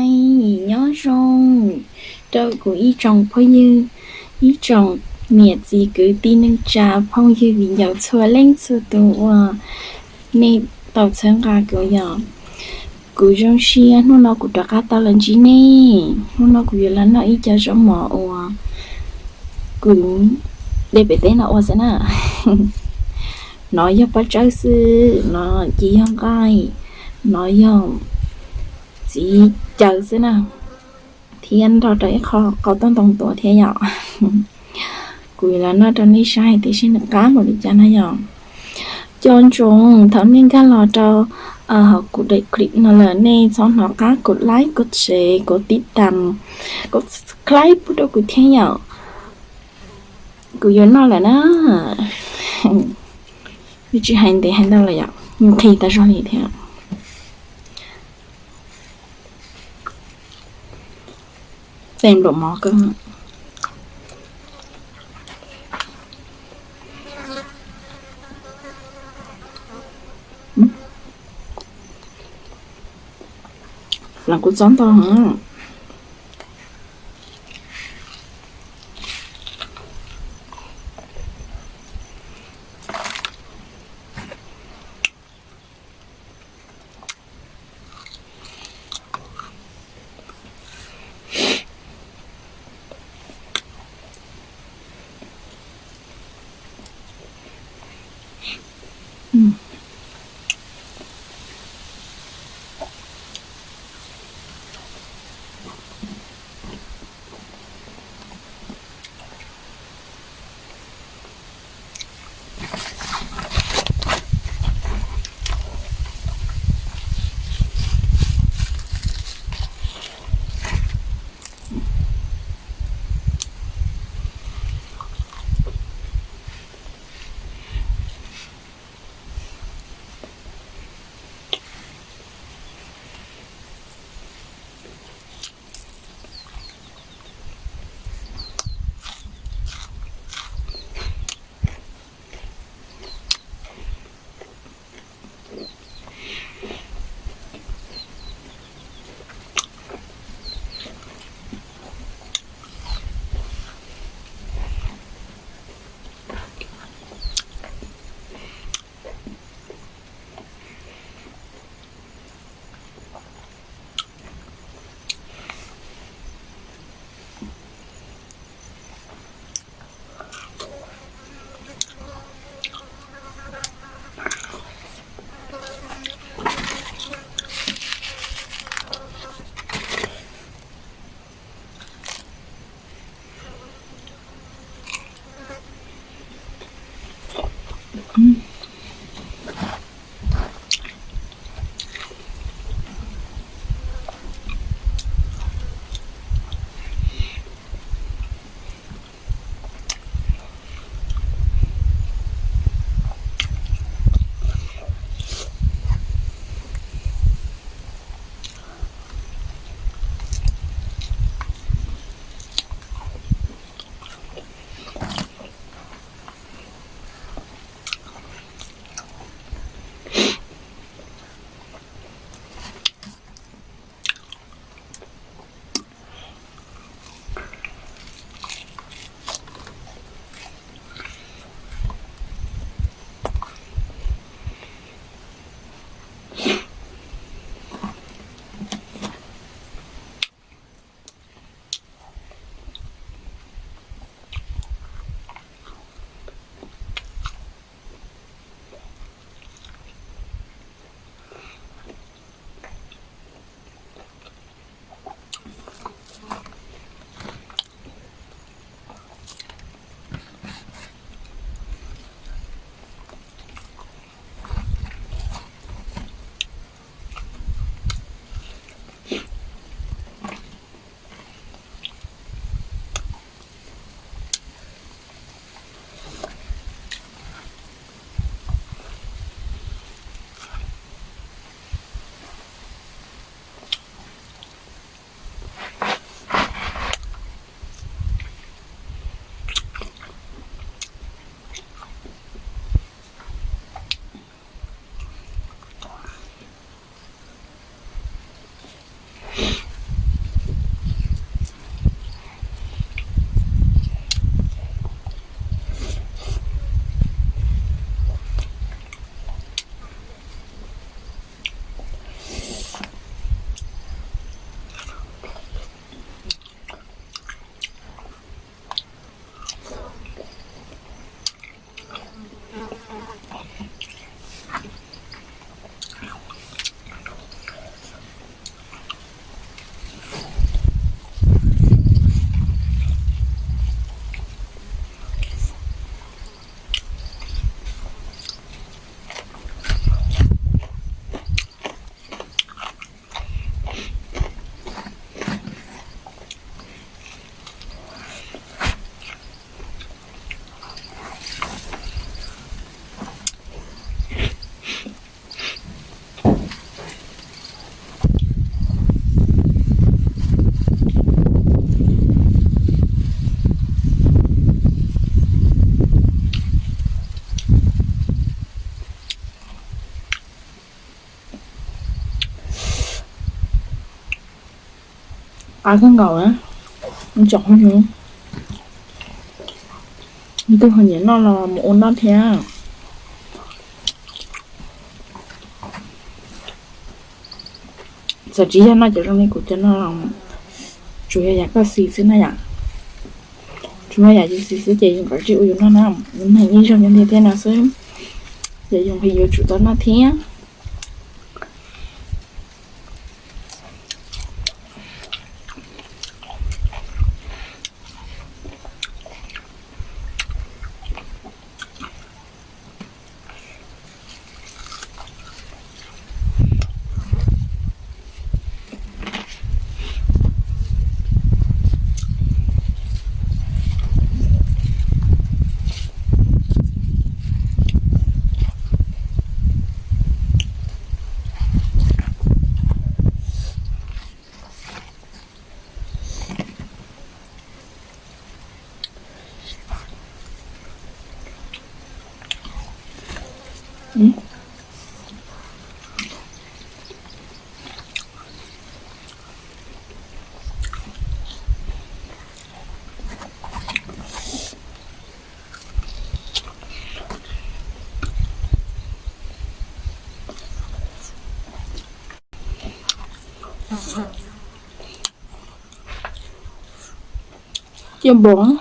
Nyob zoo rau kuv ib tsoom phooj ywg, ib tsoom niam txiv kwv tij neej tsa phooj ywg viv ncaus txhua leej txhua tus uas nej tau txhawb nqa kuv yom. Kuv zoo siab hnub no kuv rov qab tau los ntsib nej. Hnub no kuv yuav los noj ib co zaub mov uas kuv de pem teb no ua xwb na. No yog pob tsawb xwb, no ces yog nqaij, no yog txiv caws xwb na, thiab nrog rau ib qho qau toj ntoo tuaj thiab yom. Kuv yuav los noj rau nej saib tiam sis nws qab npaum li cas na yom. Cov ntsoov thaum nej nkag los rau hauv kuv daim clip no lawm nej txhob hnov qab kuv like, kuv share, kuv tib tam, kuv subscribe pub rau kuv thiab yom. Kuv yuav noj lawm na. Tsis hais ntev hais ntau lawm yom, nqhis tas zog li thiab. Tes npluam mov kawg. Los kuv txob ntau heev. Qab kawg nkaus na, tsoom phooj ywg, leej twg ho nyiam noj los mus ua noj thiab. Txawm tsis yog noj cov zoo li kuv cov no, tsuas yog yam koj xis xwb na yom. Tsuas yog yam yus xis xwb ces yus kav tsij ua yus noj na, yus neeg ib zaug nyob ntiaj teb no xwb, ces yus nqhis yuav tsum tau noj thiab. Ciaj npaum.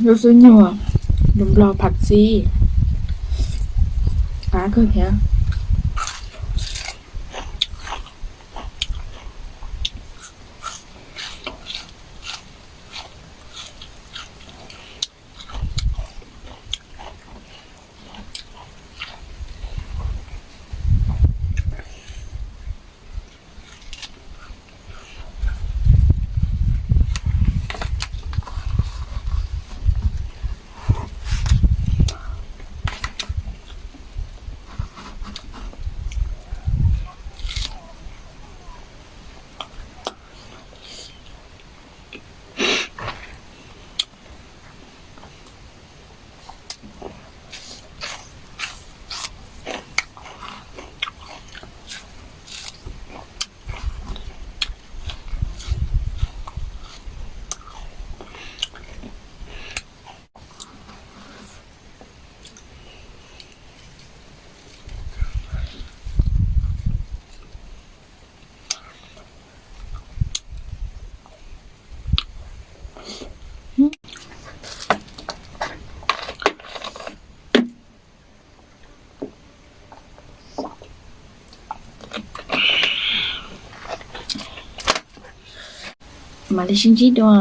Lub xub nyuag, lub nplog phav txib, qab kawg thiab. Mam li sib ntsib dua.